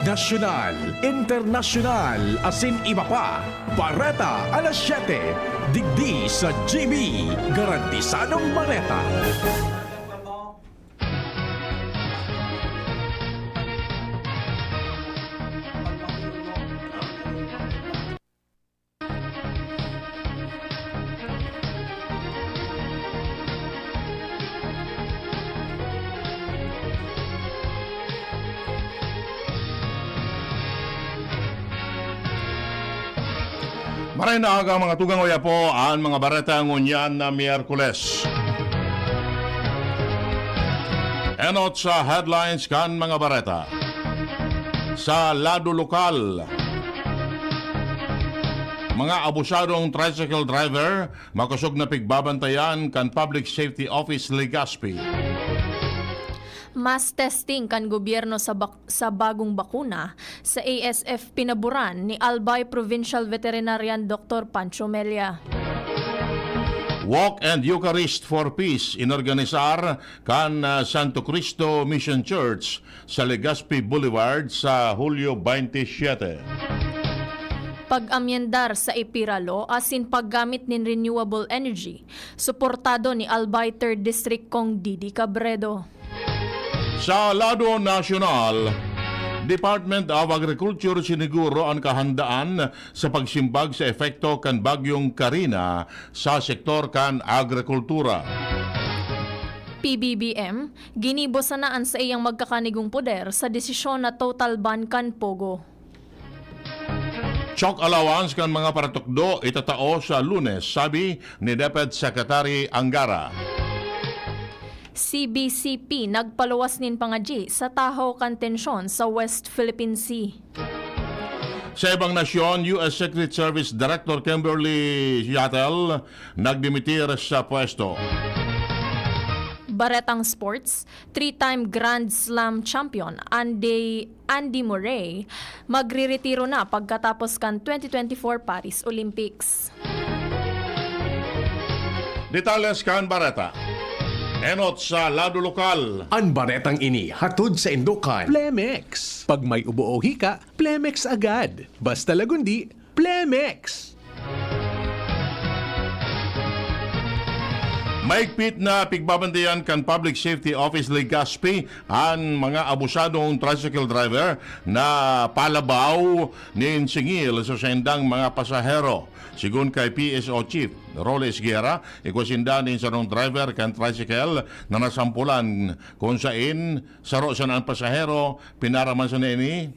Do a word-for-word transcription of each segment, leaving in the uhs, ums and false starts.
Nasyonal, internasyonal, asin iba pa. Bareta alas siyete, digdi sa G B, garantisadong bareta. Maray na aga, mga tugang, oya po an mga bareta ngunyan na Miyerkules. Enot sa headlines kan mga bareta. Sa lado lokal, mga abusadong tricycle driver makosog na pigbabantayan kan Public Safety Office Legazpi. Mass testing kan gobyerno sa bak-, sa bagong bakuna sa A S F pinaboran ni Albay Provincial Veterinarian Doctor Pancho Mella. Walk and Eucharist for Peace inorganisar kan, ah, Santo Cristo Mission Church sa Legazpi Boulevard sa Hulyo twenty-seven. Pag-amyendar sa EPIRA Law asin paggamit nin renewable energy, suportado ni Albay Third District Cong Didi Cabredo. Sa lado nasyonal, Department of Agriculture siniguro an kahandaan sa pagsimbag sa epekto kan Bagyong Karina sa sektor kan agrikultura. P B B M, ginibo sana an saiyang magkakanigong poder sa desisyon na total ban kan pogo. Chalk allowance kan mga paratukdo itatao sa Lunes, sabi ni DepEd Secretary Angara. C B C P nagpaluwas nin pangadyi sa tahaw kan tensyon sa West Philippine Sea. Sa ibang nasyon, U S Secret Service Director Kimberly Yatel nagdimitir sa pwesto. Baretang sports, three-time Grand Slam champion Andy, Andy Murray magreretiro na pagkatapos kan twenty twenty-four Paris Olympics. Detalles kan bareta. Enot sa lado lokal. An baretang ini hatod saindo kan Plemex. Pag may ubo o hika, Plemex agad. Basta lagundi, Plemex! Maigpit na pigbabantayan kan Public Safety Office Legazpi an mga abusadong tricycle driver na palabaw nin singil sa saindang mga pasahero. Sigon kay P S O Chief Rolly Esguerra, igwa sinda nin sarong driver kan tricycle na nasampulan, kun sain saro sana an pasahero, pinaraman sana ini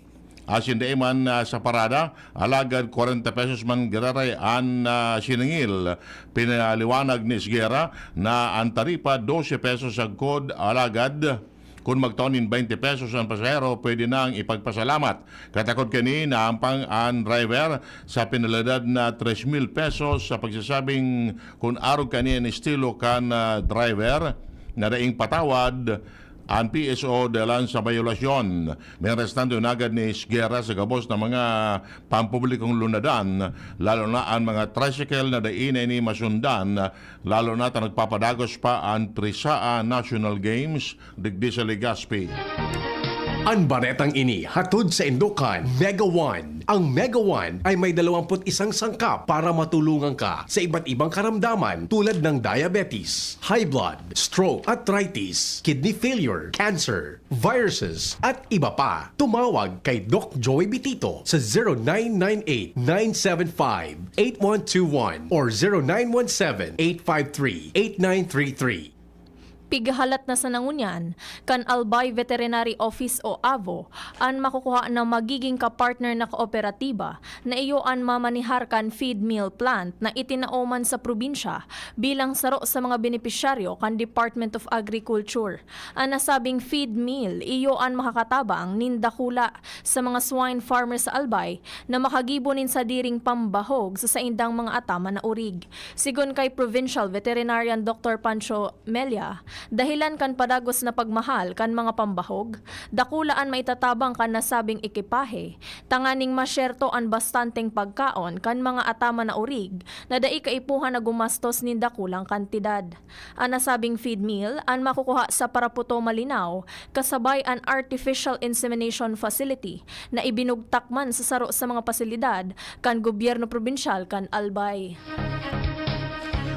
asin dai man, ah, sa parada, alagad kwarenta pesos man giraray an, ah, siningil. Pinaliwanag ni Esguerra na an taripa, dose pesos sagkod, alagad kun magtao nin baynte pesos an pasahero, pwede nang ipagpasalamat. Katakod kani, naampang an driver sa penalidad na tres mil pesos sa pagsasabing kun arog kani an estilo kan, ah, driver na daing patawad, an P S O dalan sa bayolasyon. Mientras tanto, inagad ni Esguerra sa gabos na mga pampublikong lunadan, lalo na an mga tricycle na dai na ini masundan, lalo na ta nagpapadagos pa an TRISAA National Games digdi sa Legazpi. An baretang ini hatod saindo kan Mega One. Ang Mega One ay may dalawampu't isang sangkap para matulungan ka sa iba't ibang karamdaman tulad ng diabetes, high blood, stroke, arthritis, kidney failure, cancer, viruses, at iba pa. Tumawag kay Doc Joey Bitito sa zero nine nine eight, nine seven five, eight one two one or zero nine one seven, eight five three, eight nine three three. Pighahalat na sana ngunyan kan Albay Veterinary Office o avo an makukuha na magiging kapartner na kooperatiba na iyo an mamanihar kan feed mill plant na itinao man sa probinsya bilang saro sa mga benepisyaryo kan Department of Agriculture. An nasabing feed mill iyo an makakatabang nin dakula sa mga swine farmers sa Albay na makagibo nin sadiring pambahog sa saindang mga ataman na urig. Sigon kay Provincial Veterinarian Doctor Pancho Mella, Dahilan kan padagos na pagmahal kan mga pambahog, dakula an maitatabang kan nasabing ekipahe, tanganing masyerto an bastanteng pagkaon kan mga ataman na orig na dai kaipuhan na gumastos nin dakulang kantidad. An nasabing feed meal an makukuha sa Paraputo Malinao, kasabay an artificial insemination facility na ibinugtak man sa saro sa mga pasilidad kan gobyerno probinsyal kan Albay.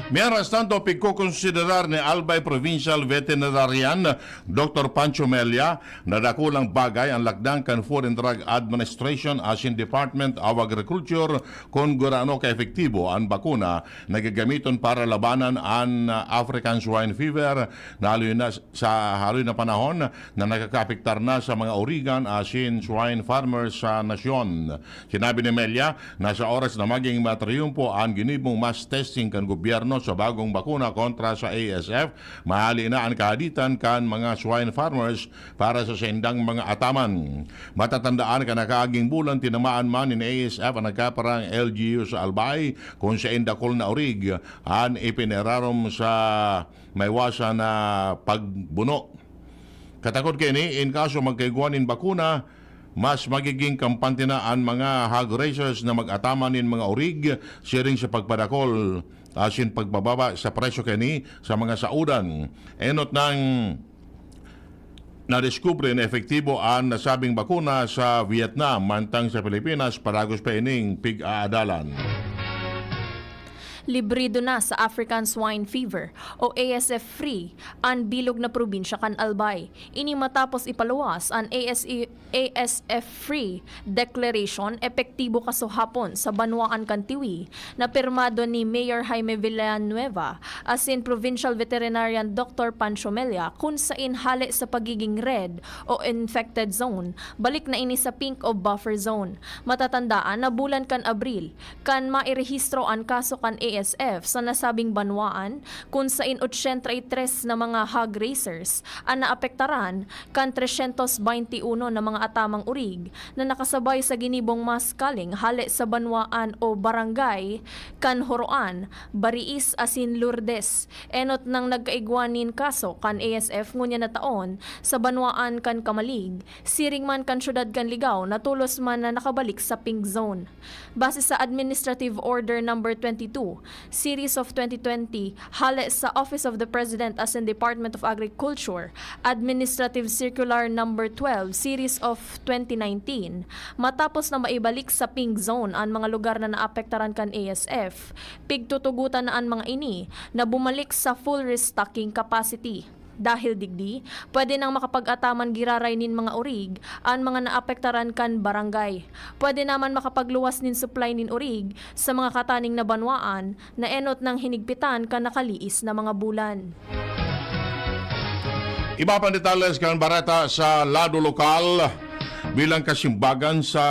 Mientras tanto, pigkokonsiderar ni Albay Provincial Veterinarian Doctor Pancho Mella na dakulang bagay an lakdang kan Food and Drug Administration asin Department of Agriculture kun gurano kaepektibo an bakuna na gagamiton para labanan an African Swine Fever na haloy na sa haloy na panahon na nakakaapektar na sa mga origan asin swine farmers sa nasyon. Sinabi ni Mella na sa oras na maging matriyumpo an ginibong mass testing kan gobyerno sa bagong bakuna kontra sa A S F, mahali na an kahaditan kan mga swine farmers para sa saindang mga ataman. Matatandaan kan nakaaging bulan, tinamaan man nin A S F an nagkaparang L G U sa Albay, kun saen dakul na orig an ipinirarom sa maiwasan na pagbuno. Katakod kaini, in kaso magkaigwa nin bakuna, mas magiging kampante na an mga hog raisers na mag-ataman nin mga orig siring sa pagpadakol asin pagbababa sa presyo kaini sa mga saudan. Enot nang nadiskubre na epektibo an nasabing bakuna sa Vietnam, mantang sa Pilipinas, padagos pa ining pig-aadalan. Librido na sa African Swine Fever o A S F free an bilog na probinsya kan Albay. Ini matapos ipaluwas an A S E, A S F free declaration epektibo kasuhapon sa banwaan kan Tiwi na pirmado ni Mayor Jaime Villanueva asin Provincial Veterinarian Doctor Pancho Mella, kun sain hale sa pagiging red o infected zone, balik na ini sa pink o buffer zone. Matatandaan na bulan kan Abril, kan mairehistro an kaso kan A S F sa nasabing banwaan, kun sain ochenta y tres na mga hog raisers an naapektaran kan tresyentos baynte uno na mga atamang orig na nakasabay sa ginibong mass culling hale sa banwaan o barangay kan Joroan, Bariis asin Lourdes. Enot nang nagkaigwa nin kaso kan A S F ngunyan na taon sa banwaan kan Camalig, siring man kan syudad kan Ligao na tolos man na nakabalik sa pink zone. Base sa Administrative Order Number twenty-two, Series of twenty twenty, hale sa Office of the President asin Department of Agriculture, Administrative Circular Number twelve, Series of twenty nineteen, matapos na maibalik sa pink zone an mga lugar na naapektaran kan A S F, pigtutugotan na an mga ini na bumalik sa full restocking capacity. Dahil digdi, pwede nang makapag-ataman giraray nin mga orig an mga naapektaran kan barangay. Pwede naman makapagluwas nin supply nin orig sa mga kataning na banwaan na enot nang hinigpitan kan nakaliis na mga bulan. Iba pang detalles kan bareta sa lado lokal, bilang kasimbagan sa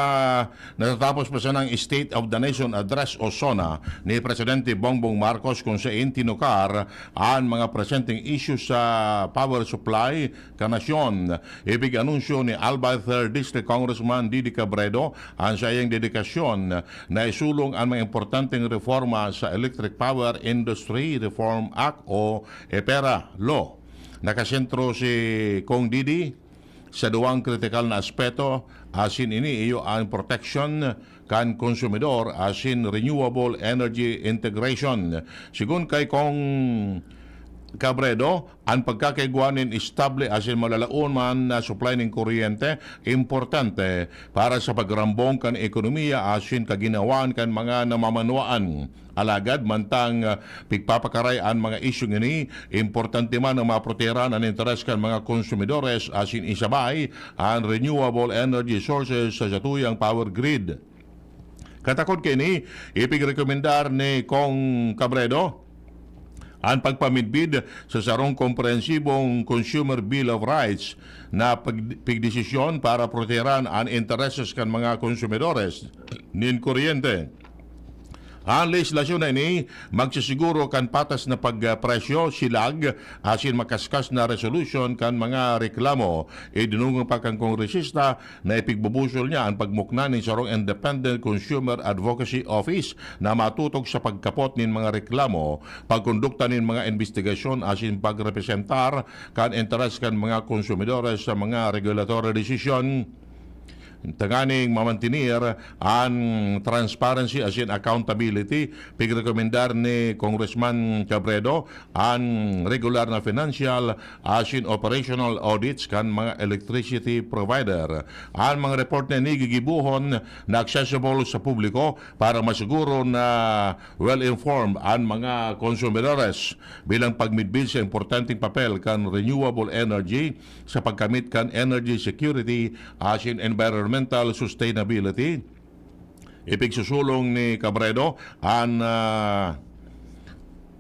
natatapos pa sanang State of the Nation Address o SONA ni Presidente Bongbong Marcos, kung sain tinukar an mga presenteng isyu sa power supply kan nasyon. Ipig-anunsyo ni Albay Third District Congressman Didi Cabredo an saiyang dedikasyon na isulong an mga importanteng reforma sa Electric Power Industry Reform Act o EPERA Law. Nakasentro si Cong Didi sa duwang kritikal na aspeto, asin ini iyo an proteksyon kan konsumidor asin renewable energy integration. Sigon kay Cong Cabredo, an pagkakaigwa nin estable asin malalaon man na supply nin kuryente importante para sa pagrambong kan ekonomiya asin kaginhawaan kan mga namamanwaan. Alagad mantang, ah, pigpapakaray an mga isyung ini, importante man na maprotehiran an interes kan mga konsumidores asin isabay an renewable energy sources sa satuyang power grid. Katakod kaini, ipigrekomendar ni Cong Cabredo an pagpamidbid sa sarong komprehensibong Consumer Bill of Rights na pag-, pigdesisyon para protehiran an intereses kan mga konsumidores nin kuryente. An lehislasyon na ini magsisiguro kan patas na pagpresyo, silag, asin makaskas na resolusyon kan mga reklamo. Idinungog pa kan kongresista na ipigbubusol niya an pagmukna nin sarong Independent Consumer Advocacy Office na matutok sa pagkapot nin mga reklamo, pagkondukta nin mga imbestigasyon asin pagrepresentar kan interes kan mga konsumidores sa mga regulatory desisyon. Tanganing mamantenir an transparency asin accountability, pigrekomendar ni Congressman Cabredo an regular na financial asin operational audits kan mga electricity provider. An mga report na ini gigibohon na accessible sa publiko para masiguro na well-informed an mga konsumidores bilang pagmidbid sa importanteng papel kan renewable energy sa pagkamit kan energy security asin environmental sustainability. Ipigsusulong ni Cabredo an, ah,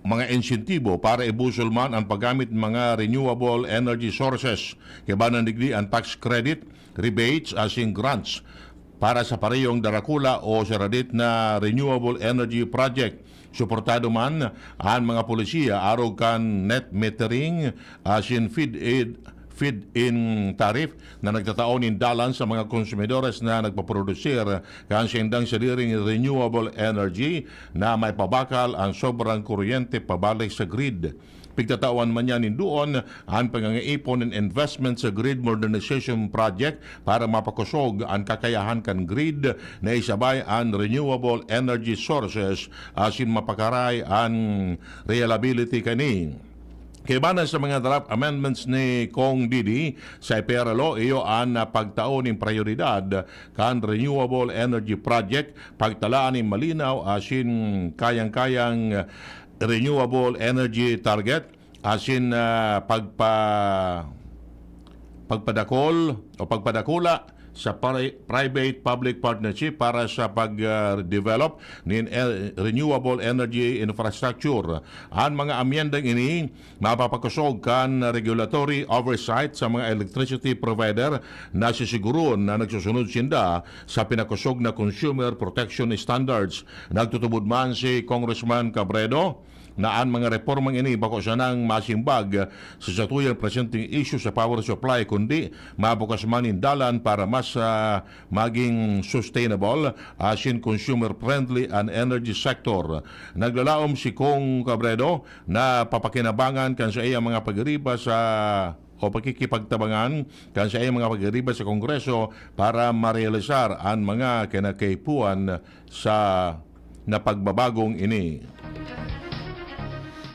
mga insentibo para ibusol man an paggamit mga renewable energy sources, kaibanan digdi an tax credit, rebates asin grants para sa parehong darakula o saradit na renewable energy project. Suportado man an mga polisiya arog kan net metering asin feed-in, feed-in tariff na nagtatao nin dalan sa mga konsumidores na nagpaprodusir kan saindang sadiring renewable energy na maipabakal an sobrang kuryente pabalik sa grid. Pigtatawan man niya nin duon an pangangaipon nin investment sa grid modernization project para mapakosog an kakayahan kan grid na isabay an renewable energy sources asin mapakaray an reliability kani. Kaibanan sa mga draft amendments ni Cong Didi sa P R L O, iyo an pagtao nin prayoridad kan renewable energy project, pagtalaan nin malinaw asin kayang-kayang renewable energy target, asin, ah, pagpa-, pagpadakol o pagpadakula sa pri-, private-public partnership para sa pag, ah, develop nin e-, renewable energy infrastructure. An mga amyendang ini mapapakosog kan regulatory oversight sa mga electricity provider na sisiguron na nagsusunod sinda sa pinakosog na consumer protection standards. Nagtutubod man si Congressman Cabredo na an mga reformang ini bako sanang masimbag sa satuyang presenteng isyu sa power supply, kundi mabukas man nin dalan para mas, ah, maging sustainable asin consumer-friendly an energy sector. Naglalaom si Cong Cabredo na papakinabangan kan saiyang mga pagiriba sa o pakikipagtabangan kan saiyang mga pagiriba sa Kongreso para marealisar an mga kinakaipuhan sa na pagbabagong ini.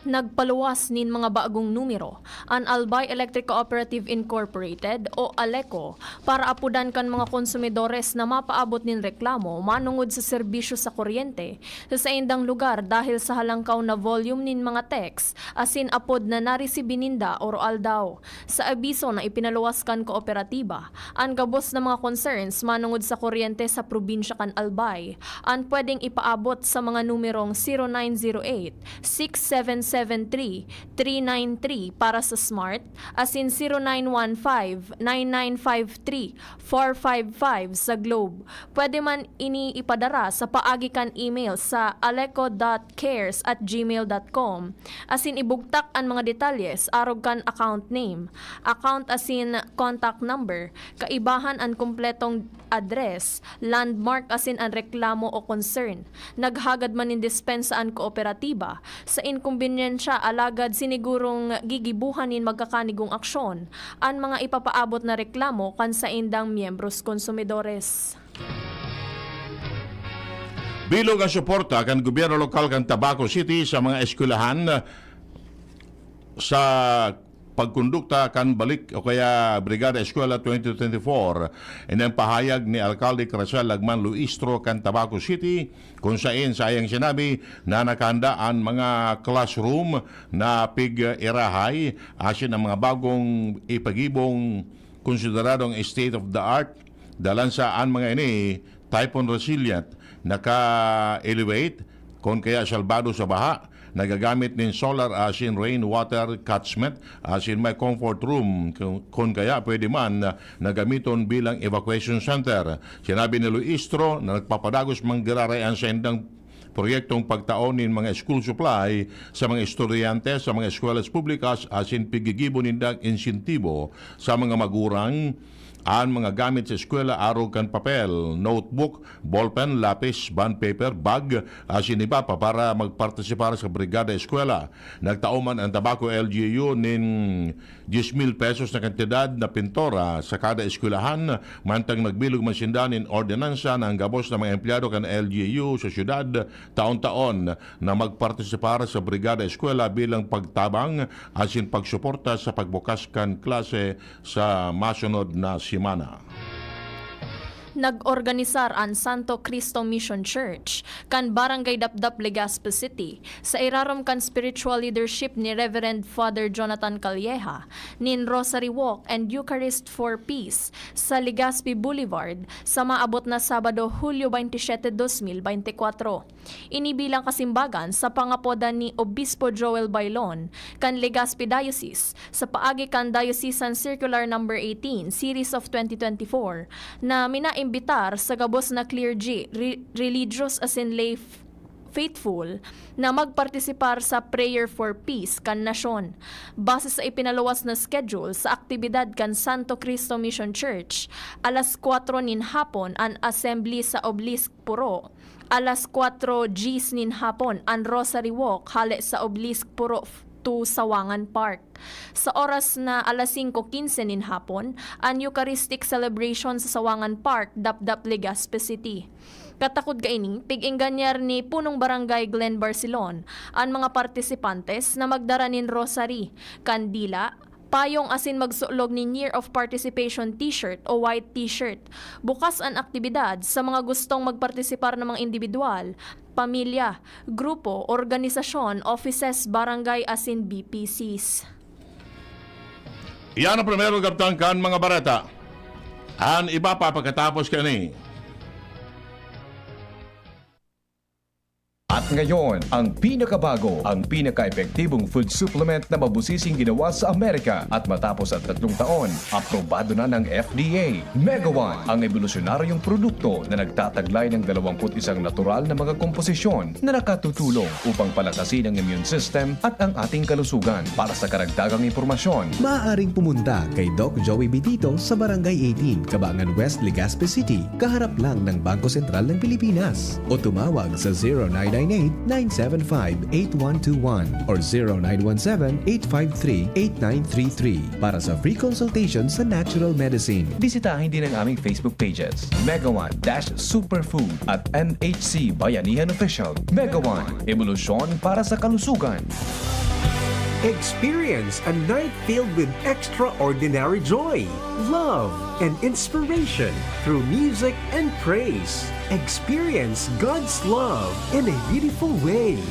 Nagpaluwas nin mga bagong numero an Albay Electric Cooperative Incorporated o ALECO para apodan kan mga konsumidores na mapaabot nin reklamo manongod sa serbisyo sa kuryente sa saindang lugar dahil sa halangkaw na volume nin mga text asin apod na naresibi ninda oro-aldaw. Sa abiso na ipinaluwas kan kooperatiba, an gabos na mga concerns manongod sa kuryente sa probinsya kan Albay, an pwedeng ipaabot sa mga numerong zero nine zero eight, six seven seven three, three nine three para sa Smart, asin zero nine one five, nine nine five three, four five five sa Globe. Pwede man ini ipadara sa paagi kan email sa aleco dot cares at gmail dot com, asin ibugtak an mga detalles arog kan account name, account asin contact number, kaibahan an kompletong address, landmark asin an reklamo o concern. Naghagad man nin dispensa an kooperatiba sa inkombinyensya, alagad sinigurong gigibohan nin magkakanigong aksyon an mga ipapaabot na reklamo kan saindang miyembros konsumidores. Bilog ang suporta kan gobyerno lokal kan Tabaco City sa mga eskwelahan sa pagkondukta kan balik o kaya Brigada Eskwela twenty twenty-four. Ini ang pahayag ni Alkalde Crasel Lagman Luistro kan Tabaco City, kung sain sa iyang sinabi na nakahanda an mga classroom na pig-irahay asin ang mga bagong ipagibong konsideradong state of the art dalan sa an mga ini typhoon resilient, naka-elevate, kon kaya salbado sa baha, nagagamit nin solar asin rainwater catchment, asin may comfort room, kon, kon kaya pwede man na gamiton bilang evacuation center. Sinabi ni Luistro na nagpapadagos man giraray an saindang proyektong pagtao nin mga school supply sa mga estudyante sa mga eskwelahan publikas asin piggigibo nindang insentibo sa mga magurang an mga gamit sa eskwela arog kan papel, notebook, ballpen, lapis, bond paper, bag, asin iba pa para magpartisipar sa Brigada Eskwela. Nagtao man an Tabaco L G U nin diyes mil pesos na kantidad na pintora sa kada eskwelahan, mantang nagbilog man sinda nin ordinansa na an gabos na mga empleyado kan L G U sa syudad taon-taon na magpartisipar sa Brigada Eskwela bilang pagtabang asin pagsuporta sa pagbukas kan klase sa masunod na semana. Nag-organisar an Santo Cristo Mission Church kan Barangay Dapdap, Legazpi City, sa irarom kan spiritual leadership ni Reverend Father Jonathan Calleja, nin Rosary Walk and Eucharist for Peace sa Legazpi Boulevard sa maabot na Sabado, Hulyo twenty-seven, dos mil beintikwatro. Ini bilang kasimbagan sa pangapodan ni Obispo Joel Bailon kan Legazpi Diocese sa paagi kan Diocesan Circular Number eighteen, Series of twenty twenty-four, na minaimbitar sa gabos na clergy, re- religious asin lay f- faithful na magpartisipar sa Prayer for Peace kan nasyon. Base sa ipinaluwas na schedule sa aktibidad kan Santo Cristo Mission Church, alas kwatro nin hapon an assembly sa Obelisk Puro, alas kwatro diyes nin hapon an Rosary Walk hale sa Obelisk Puro f- to Sawangan Park. Sa oras na alas singko quince nin hapon, an Eucharistic Celebration sa Sawangan Park, Dapdap, Legazpi City. Katakod kaini, pig-engganyar ni Punong Barangay Glenn Barcelon an mga partisipantes na magdara nin rosary, kandila, payong asin magsulog nin Year of Participation T-shirt o white T-shirt. Bukas an aktibidad sa mga gustong magpartisipar na mga indibidwal, pamilya, grupo, organisasyon, offices, barangay asin B P Cs. Iyan ang primero kabtang kan mga bareta. An iba pa pagkatapos kani. At ngayon, ang pinakabago, ang pinaka-epektibong food supplement na mabusising ginawa sa Amerika. At matapos ang tatlong taon, aprobado na ng F D A. Megawan, ang ebolusyonaryong produkto na nagtataglay ng dalawampu't isang natural na mga komposisyon na nakatutulong upang palakasin ang immune system at ang ating kalusugan. Para sa karagdagang impormasyon, maaaring pumunta kay Doc Joey Bitito sa Barangay eighteen, Kabangan West, Legazpi City, kaharap lang ng Bangko Sentral ng Pilipinas. O tumawag sa zero nine nine eight, nine seven five, eight one two one or zero nine one seven, eight five three, eight nine three three para sa free consultation sa natural medicine. Bisitahin din ang aming Facebook pages, Megawan dash Superfood at N H C Bayanihan Official. Megawan, ebolusyon para sa kalusugan. Experience a night filled with extraordinary joy, love, and inspiration through music and praise. Experience God's love in a beautiful way.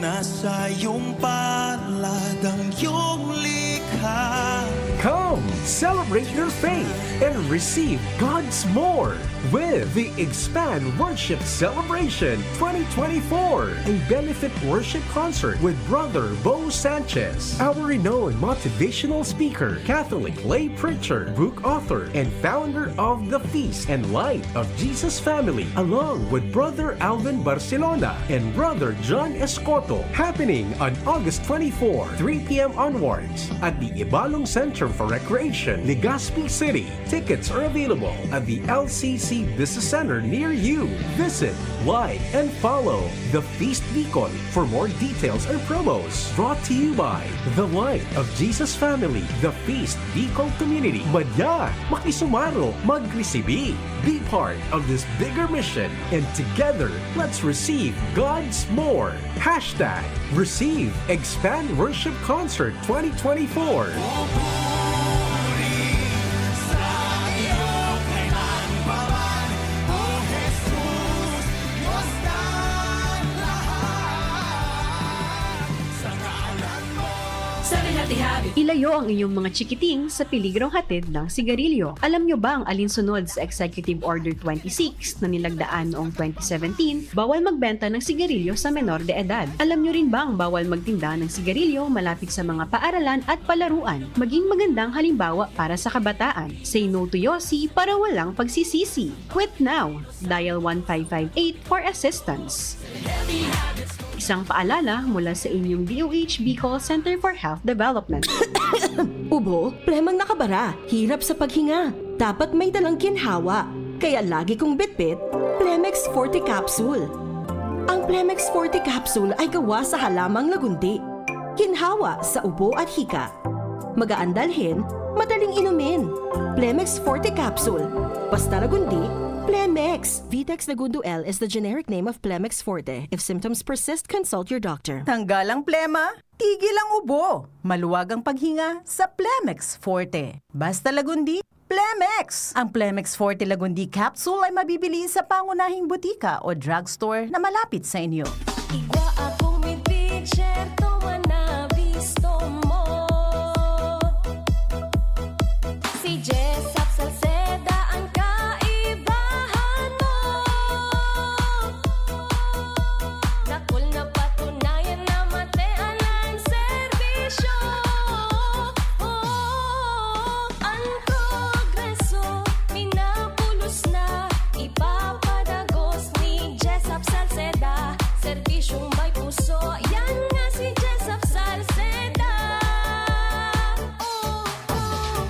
Nasa iyong palad ang iyong likha. Come, celebrate your faith and receive God's more with the Expand Worship Celebration twenty twenty-four, a benefit worship concert with Brother Bo Sanchez, our renowned motivational speaker, Catholic lay preacher, book author, and founder of the Feast and Light of Jesus Family, along with Brother Alvin Barcelona and Brother John Escoto, happening on August twenty-four, three p.m. onwards, at the Ibalong Center for Recreation, Legazpi City. Tickets are available at the L C C Business Center near you. Visit, like, and follow The Feast Bicol for more details and promos. Brought to you by The Light of Jesus Family, The Feast Bicol Community. Madya, makisumaro, magresibi. Be part of this bigger mission, and together, let's receive God's more. Hashtag Receive Expand Worship Concert twenty twenty-four. Sa Ilayo ang inyong mga chikiting sa peligrong hatid ng sigarilyo. Alam nyo bang alinsunod sa Executive Order twenty-six na nilagdaan noong twenty seventeen, bawal magbenta ng sigarilyo sa menor de edad? Alam nyo rin bang bawal magtinda ng sigarilyo malapit sa mga paaralan at palaruan? Maging magandang halimbawa para sa kabataan. Say no to Yossi para walang pagsisisi. Quit now! Dial one five five eight for assistance. Isang paalala mula sa inyong D O H Bicol Center for Health Development. Ubo, plemang nakabara, hirap sa paghinga. Dapat may dalang ginhawa. Kaya lagi kong bitbit, Plemex Forte Capsule. Ang Plemex Forte Capsule ay gawa sa halamang lagundi. Ginhawa sa ubo at hika. Magaan dalhin, madaling inumin. Plemex Forte Capsule. Basta lagundi, Plemex. Vitex Lagundo L is the generic name of Plemex Forte. If symptoms persist, consult your doctor. Tanggal ang plema, tigil ang ubo. Maluwag ang paghinga sa Plemex Forte. Basta lagundi, Plemex! Ang Plemex Forte Lagundi Capsule ay mabibili sa pangunahing butika o drugstore na malapit sa inyo. Igwa akong miti, tiyerto man na bisto mo. Si Jessop Salceda ang kaibahan mo. Dakul na patunayan na matean ang serbisyo. Oh, ang progreso, minabulos na, ipapadagos ni Jessop Salceda. Serbisyong may puso, yan nga si Jessop Salceda. Oh, oh.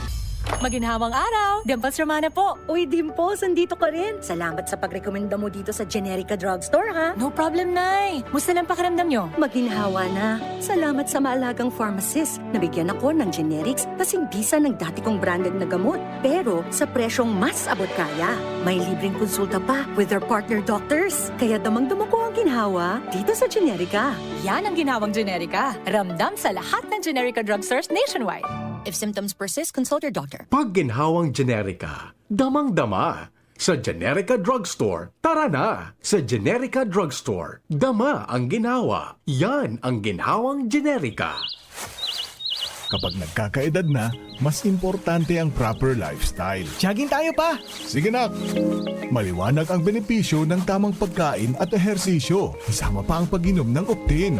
Maginhawang araw! Dimples Romana po. Uy, Dimples, andito ka rin. Salamat sa pagrekomenda mo dito sa Generica Drugstore, ha? No problem, Nay. Musta lang pakiramdam nyo? Maginhawa na. Salamat sa maalagang pharmacist. Nabigyan ako ng generics kasing bisa ng dati kong branded na gamot. Pero sa presyong mas abot kaya. May libreng konsulta pa with their partner doctors. Kaya damang-dama ko ang ginhawa dito sa Generica. Yan ang ginhawang Generica. Ramdam sa lahat ng Generica drugstores nationwide. If symptoms persist, consult your doctor. Pag ginhawang Generica, damang-dama. Sa Generica Drugstore, tara na! Sa Generica Drugstore, dama ang ginhawa. Yan ang ginhawang Generica. Kapag nagkakaedad na, mas importante ang proper lifestyle. Jogging tayo, Pa! Sige, nak! Maliwanag ang benepisyo ng tamang pagkain at ehersisyo, kasama pa ang pag-inom ng Optin.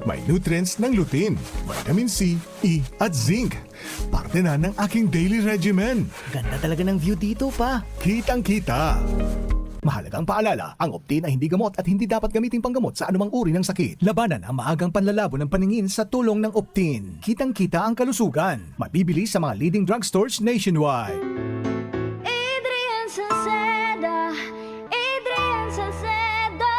May nutrients ng lutein, vitamin C, E, at zinc. Parte na ng aking daily regimen. Ganda talaga ng view dito, Pa. Kitang-kita. Mahalagang paalala, ang Optin ay hindi gamot at hindi dapat gamiting panggamot sa anumang uri ng sakit. Labanan ang maagang panlalabo ng paningin sa tulong ng Optin. Kitang-kita ang kalusugan. Mabibili sa mga leading drugstores nationwide. Adrian Salceda, Adrian Salceda.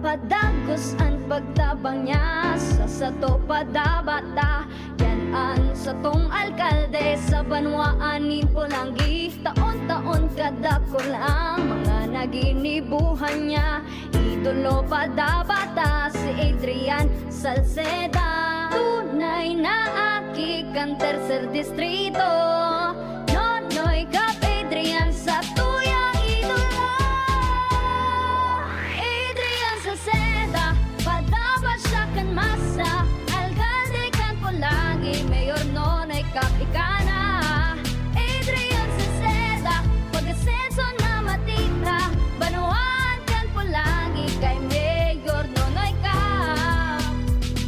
Padagos an pagtabang niya, sa sato padabata. Yan an satong alkalde sa banwaan nin Polangui. Taon-taon kadakul ang mga naginibuhan niya. Idolo padabata si Adrian Salceda. Tunay na aki kan tercer distrito. Nonoy Cap Adrian sa tuya idolo. Adrian Salceda, padaba siya kan masa. Alkalde kan Polangui, Mayor Nonoy Cap ika na. Adrian Salceda, pag-asenso na matira. Banwaan kan Polangui kay Mayor Nonoy Cap.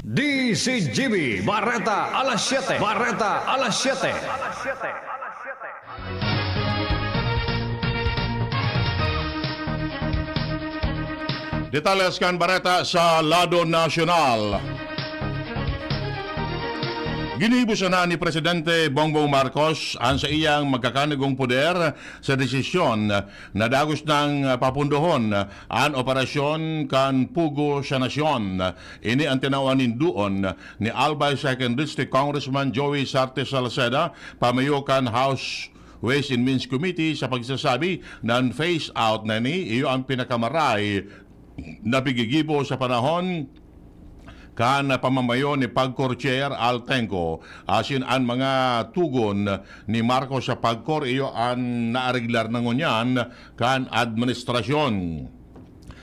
D C G B, Bareta alas siyete. Bareta alas siyete. Detalles kan bareta sa lado nasyonal. Ginibo sana ni Presidente Bongbong Marcos an saiyang magkakanigong poder sa desisyon na dagos nang papundohon an operasyon kan Pugo sa Nasyon. Ini an tinawan nin duon ni Albay Second District Congressman Joey Sarte Salceda, pamayo kan House Ways and Means Committee, sa pagsasabi na an phase out na ini iyo an pinakamaray na pigigibo sa panahon kan pamamayo ni Pagcor Chair Al Tengco, asin an mga tugon ni Marcos sa Pagcor iyo an naareglar na ngunyan kan administrasyon.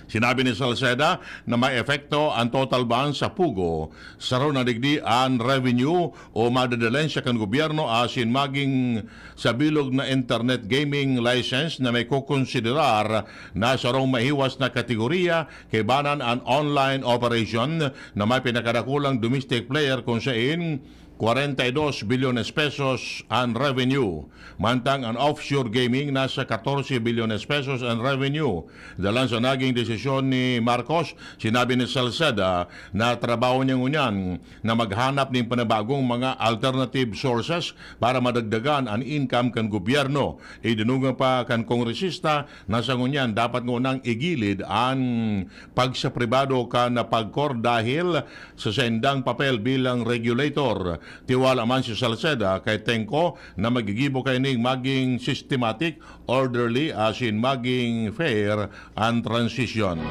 Sinabi ni Salceda na may epekto an total ban sa PUGO, saro na digdi an revenue o madedalensya kan gobyerno asin magin sa bilog na internet gaming license na may kokonsiderar na sarong mahiwas na kategoriya, kaibanan an online operation na may pinakadakulang domestic player kun sain kwarenta y dos bilyones pesos an revenue. Mantang an offshore gaming nasa katorse bilyones pesos an revenue. Dalan sa naging desisyon ni Marcos, sinabi ni Salceda na trabaho niya ngunyan na maghanap nin panibagong mga alternative sources para madagdagan an income kan gobyerno. Idinungan pa kan kongresista na sa ngunyan dapat ngunang igilid an pagsapribado kan PAGCOR dahil sa saindang papel bilang regulator. Tiwala man si Salceda kay Tengco na magigibo kaining maging systematic, orderly asin maging fair an transition.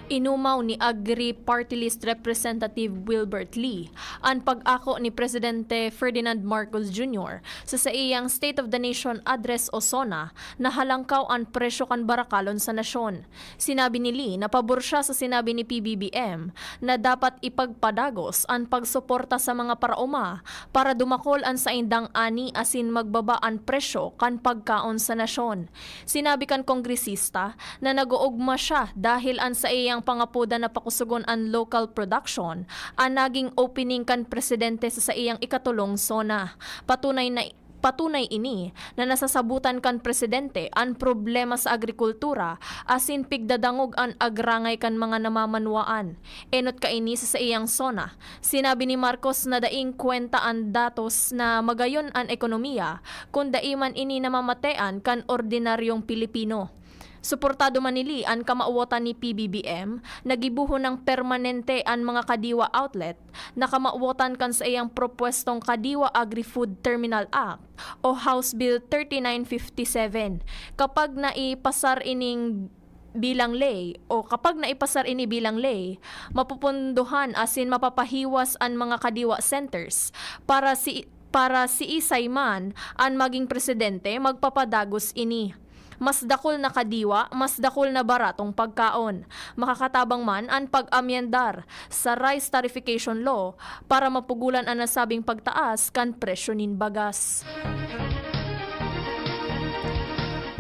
Inumaw ni Agri Party List Representative Wilbert Lee an pag-ako ni Presidente Ferdinand Marcos Junior sa saiyang State of the Nation Address o SONA na halangkaw an presyo kan barakalon sa nasyon. Sinabi ni Lee na pabor siya sa sinabi ni P B B M na dapat ipagpadagos an pagsuporta sa mga paraoma para dumakol an saindang ani asin magbaba an presyo kan pagkaon sa nasyon. Sinabi kan kongresista na nag-oogma siya dahil an saiyang pangapodan na pakusugon an local production an naging opening kan presidente sa saiyang ikatolong SONA. Patunay na patunay ini na nasasabutan kan presidente an problema sa agrikultura asin pigdadangog an agrangay kan mga namamanwaan. Enot kaini sa saiyang SONA, sinabi ni Marcos na daing kwenta an datos na magayon an ekonomiya kun dai man ini namamatean kan ordinaryong Pilipino. Suportado man ni Lee an kamawotan ni P B B M na gibohon nang permanente an mga Kadiwa outlet na kamawotan kan saiyang propwestong Kadiwa Agri-Food Terminal Act o House Bill thirty-nine fifty-seven. Kapag naipasar ining bilang ley o kapag naipasar ini bilang ley, mapupundohan asin mapapahiwas an mga Kadiwa centers para si para siisay man an maging presidente, magpapadagos ini. Mas dakul na kadiwa, mas dakul na baratong pagkaon. Makakatabang man an pag-amyendar sa Rice Tariffication Law para mapugulan an nasabing pagtaas kan presyo nin bagas.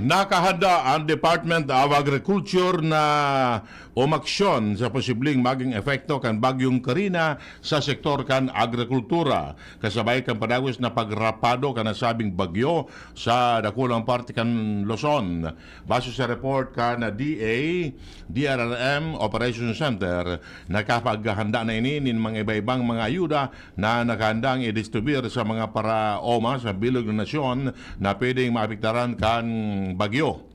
Nakahanda ang Department of Agriculture na umaksyon sa posibleng maging epekto kan Bagyong Karina sa sektor kan agrikultura, kasabay kan padagos na pagrapado kan nasabing bagyo sa dakulang parte kan Luzon. Base sa report kan D A, D R R M Operations Center, nakapaghanda na ini nin mga iba-ibang mga ayuda na nakahandang i-distribuyar sa mga paraoma sa bilog na nasyon na pwedeng maapektaran kan bagyo.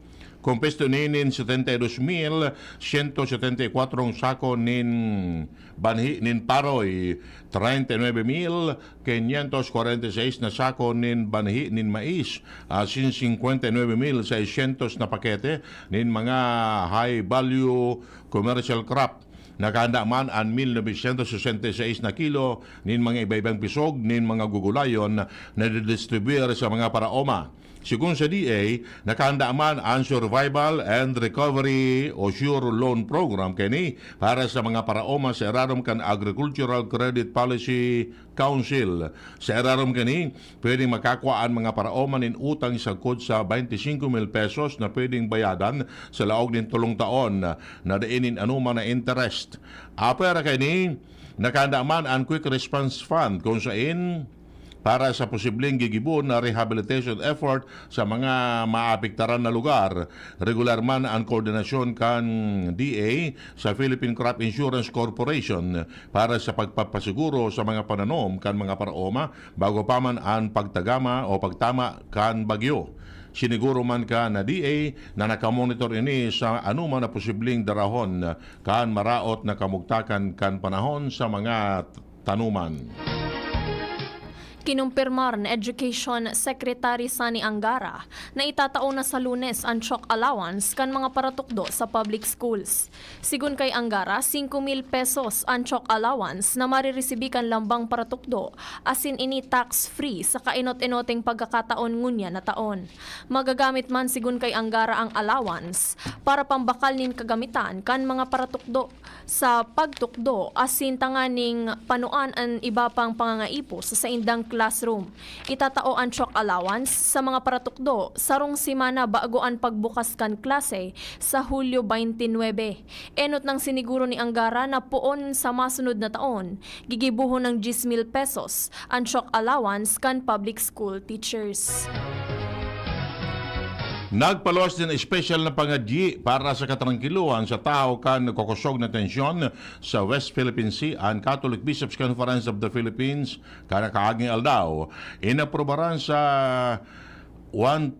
Kompuesto ini nin setenta y dos mil ciento setenta y cuatro sako nin banhi nin paroy, treinta y nueve mil quinientos cuarenta y seis na sako nin banhi nin mais, asin cincuenta y nueve mil seiscientos na pakete nin mga high value commercial crop. Nakahanda man an mil novecientos sesenta y seis na kilo nin mga iba-ibang pisog nin mga gugulayon na didistribuyar sa mga paraoma. Sigon sa D A, nakahanda man an Survival and Recovery o SURE Loan Program kaini para sa mga paraoma sa irarom kan Agricultural Credit Policy Council. Sa irarom kaini, pwedeng makakua an mga paraoma nin utang sagkod sa twenty-cinco mil pesos na pwedeng bayadan sa laog nin tolong taon na dai nin anoman na interest. Apwera kaini, nakahanda man an Quick Response Fund, kun sain para sa posibleng gigibon na rehabilitation effort sa mga maapektaran na lugar. Regular man an koordinasyon kan D A sa Philippine Crop Insurance Corporation para sa pagpapasiguro sa mga pananom kan mga paraoma bago pa man an pagtagama o pagtama kan bagyo. Siniguro man kan D A na nakamonitor ini sa anoman na posibleng darahon kan maraot na kamugtakan kan panahon sa mga tanuman. Kinumpirmar ni Education Secretary Sonny Angara na itatao na sa Lunes an chalk allowance kan mga paratukdo sa public schools. Sigon kay Angara, singko mil pesos an chalk allowance na mariresibi kan lambang paratukdo, asin ini tax-free sa kainot-inoting pagkakataon ngunyan na taon. Magagamit man, sigon kay Angara, ang allowance para pambakal nin kagamitan kan mga paratukdo sa pagtukdo asin tanganing panuan an iba pang pangangaipo sa saindang classroom. Itatao an chalk allowance sa mga paratukdo sarong semana bago an pagbukas kan klase sa Hulyo twenty-nine. Enot nang siniguro ni Angara na poon sa masunod na taon, gigibohon ng diyes mil pesos an chalk allowance kan public school teachers. Nagpaluwas nin espesyal na pangadyi para sa katrangkilohan sa tawo kan nagkukosog na tensyon sa West Philippine Sea an Catholic Bishops' Conference of the Philippines kan nakaaging aldaw. Inaprubaran sa one,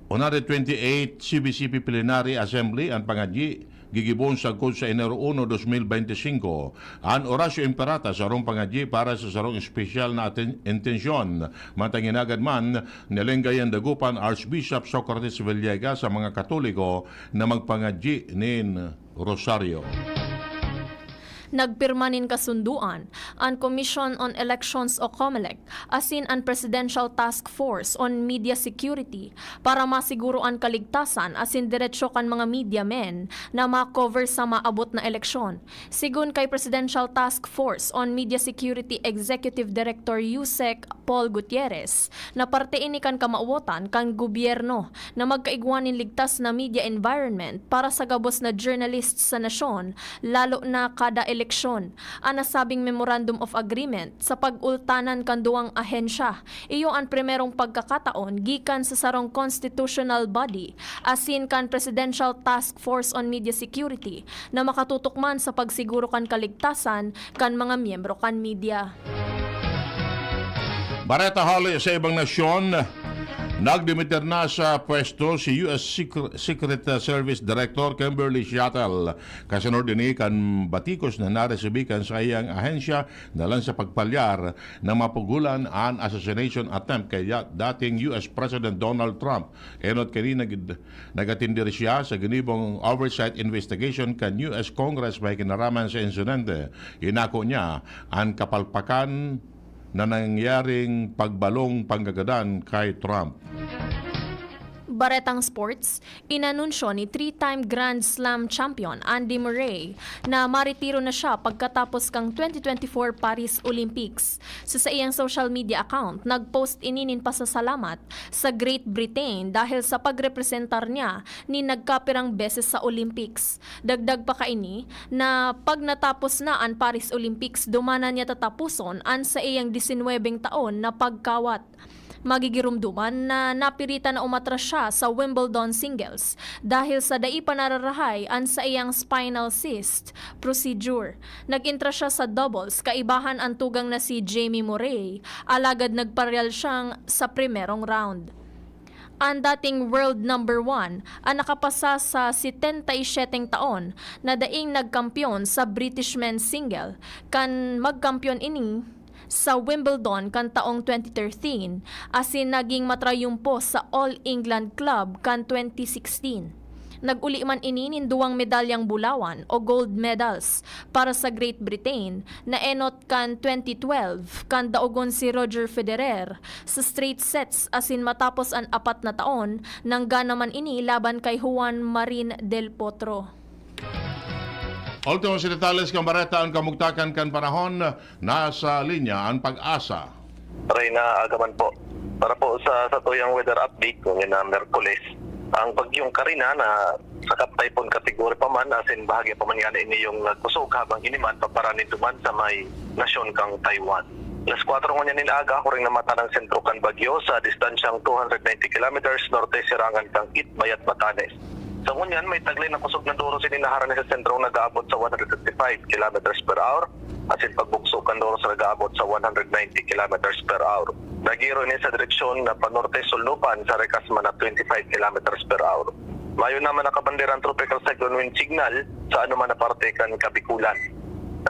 one hundred twenty-eight C B C P Plenary Assembly an pangadyi. Gigibohon sagkod sa Enero uno, dos mil beintisinko. An Oratio Imperata, sarong pangadyi para sa sarong espesyal na aten-, intensyon. Mantang inagad man, nilenggayan dagopan Archbishop Socrates Villegas sa mga Katoliko na magpangadyi nin rosaryo. Nagpirma nin kasundoan an Commission on Elections o COMELEC asin an Presidential Task Force on Media Security para masiguro an kaligtasan asin deretsyo kan mga media men na ma-cover sa maabot na eleksyon. Sigon kay Presidential Task Force on Media Security Executive Director Yusek Paul Gutierrez, na parte ini kan kamawotan kan gobyerno na magkaigwa nin ligtas na media environment para sa gabos na journalists sa nasyon, lalo na kada eleksyon. An nasabing Memorandum of Agreement sa pag-ultanan kan duwang ahensya, iyo an primerong pagkakataon gikan sa sarong constitutional body asin kan Presidential Task Force on Media Security na makatutok man sa pagsiguro kan kaligtasan kan mga miyembro kan media. Bareta hale sa ibang nasyon, nagdimitir na sa pwesto si U S Secre-, Secret Service Director Kimberly Shuttle. Kasunod ini kan batikos na naresibi kan saiyang ahensya dalan sa pagpalyar na mapugolan an assassination attempt kay da-, dating U S President Donald Trump. Enot kaini nag-, nag-atender siya sa ginibong oversight investigation kan U S Congress may kinaraman sa insidente. Inako niya an kapalpakan na nangyaring pagbalong panggagadan kay Trump. Baretang sports, inanunsyo ni three-time Grand Slam champion Andy Murray na maretiro na siya pagkatapos kan twenty twenty-four Paris Olympics. Sa saiyang social media account, nag-post ini nin pasasalamat sa Great Britain dahil sa pagrepresentar niya nin nagkapirang beses sa Olympics. Dagdag pa kaini na pag natapos na an Paris Olympics, duman na niya tataposon an saiyang disinwebeng taon na pagkawat. Magigiromdoman na napiritan na umatras siya sa Wimbledon singles dahil sa dai pa nararahay an saiyang spinal cyst procedure. Nag-entra siya sa doubles kaibahan an tugang na si Jamie Murray, alagad nagpareal siyang sa primerong round. An dating world number one, an nakapasa sa setenta y siyete taon na daing nagkampiyon sa British men's single, kan magkampiyon ini sa Wimbledon kan taong twenty thirteen, asin naging matrayumpo sa All England Club kan twenty sixteen. Nag-uli man ini nin duwang medalyang bulawan o gold medals para sa Great Britain, na enot kan twenty twelve, kan daogon si Roger Federer sa straight sets, asin matapos an apat na taon, nangga naman ini laban kay Juan Marin del Potro. Ultimo sa detalles kan bareta, an kamugtakan kan panahon. Nasa linya an PAGASA. Reyna, aga man po. Para po sa satuyang weather update, ngunyan na Miyerkules, ang bagyong Karina na sakap typhoon category pa man, asin bahagya pa man ngani ini yung nagkusog, habang ini man paparan nin duman sa may nasyon kang Taiwan. Alas kwatro ngunyan nin aga, huring namatan ang sentro kan bagyo sa distansyang two hundred ninety kilometers norte sirangan kang Itbayat, Batanes. Sa ngunyan, may taglay na kusog na doros ini na harani sa sentrong nag-aabot sa one hundred fifty-five kilometers per hour, asin pagbugso kan doros nag-aabot sa one hundred ninety kilometers per hour. Nagiro ini sa direksyon na panorte-sulnupan sa Recasma na twenty-five kilometers per hour. Mayo naman nakabanderang tropical cyclone wind signal sa anuman na parte kan Kabikulan.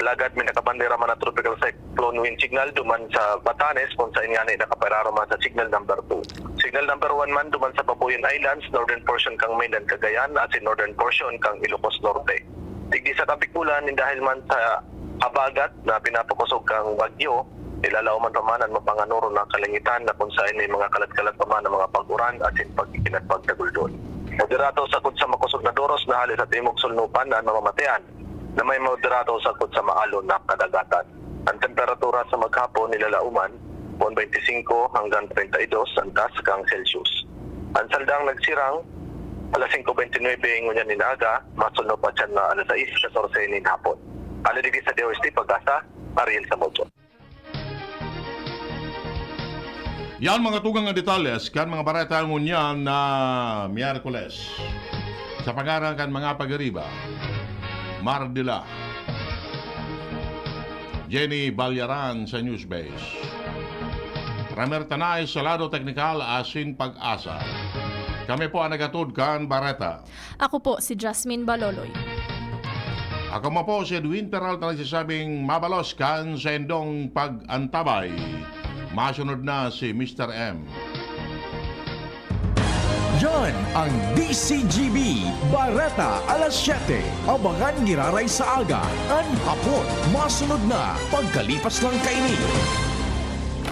Alagad may nakabandera man na tropical cyclone wind signal duman sa Batanes, kung saen ngani nakapararo man sa signal number two. Signal number one man duman sa Babuyan Islands, northern portion kan mainland Cagayan, asin northern portion kan Ilocos Norte. Digdi sa Kabikulan, nin dahil man sa habagat na pinapakosog kan bagyo, nilalaoman pa man an mapanganoro na kalangitan na kung saen may mga kalat-kalat pa man na mga pag-uran asin pag-inat pagtaguldol. Moderato sagkod sa makosog na doros na hale sa timog solnopan na an mamamatean, na may moderato sagkod sa maalon na kadagatan. An temperatura sa maghapon nilalaoman kun twenty-singko hanggang treinta y dos an taas kan Celsius. An saldang nagsirang alas singko bente nuebe ngunyan nin aga, masunod pa siya na alas sais katorse nin hapon. Hale digdi sa D O S T Pag-asa, Ariel Samudio. Yan mga tugang na detalles kan mga bareta ngunyan na Miyerkules. Sa pangaran kan mga pagiriba, Mardila, Jenny Balyaran sa Newsbase, Ramer Tanay sa lado teknikal asin Pag-asa. Kami po ang nagatod kan bareta. Ako po si Jasmine Baloloy. Ako mo po si Edwin Peralta nagsasabing mabalos kan sa indong pag-antabay. Masunod na si Mister M. Yan ang D C G B, Bareta alas siyete. Abangan giraray sa aga, an hapon, masunod na, pagkalipas lang kaini.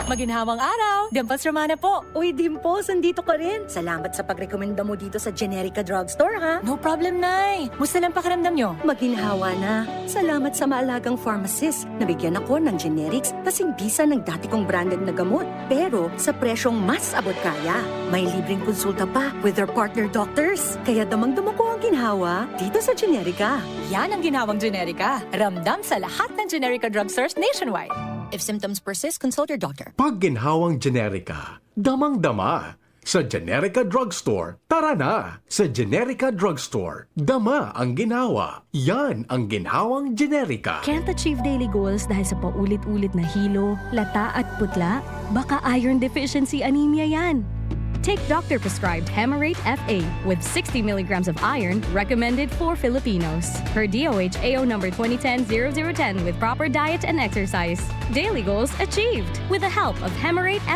Maginhawang araw! Dimples Romana po! Uy, Dimples, andito ka rin. Salamat sa pagrekomenda mo dito sa Generica Drugstore, ha? No problem, Nay! Musta lang pakiramdam nyo? Maginhawa na. Salamat sa maalagang pharmacist. Nabigyan ako ng generics kasing bisa ng dati kong branded na gamot. Pero sa presyong mas abot kaya. May libreng konsulta pa with their partner doctors. Kaya damang-dama ko ang ginhawa dito sa Generica. Yan ang ginhawang Generica. Ramdam sa lahat ng Generica drugstores nationwide. If symptoms persist, consult your doctor. Pag ginhawang Generica, damang-dama. Sa Generica Drugstore, tara na! Sa Generica Drugstore, dama ang ginhawa. Yan ang ginhawang Generica. Can't achieve daily goals dahil sa paulit-ulit na hilo, lata at putla? Baka iron deficiency anemia yan. Take doctor-prescribed Hemarate F A with sixty milligrams of iron recommended for Filipinos. Per D O H A O number twenty ten zero zero ten with proper diet and exercise. Daily goals achieved with the help of Hemarate F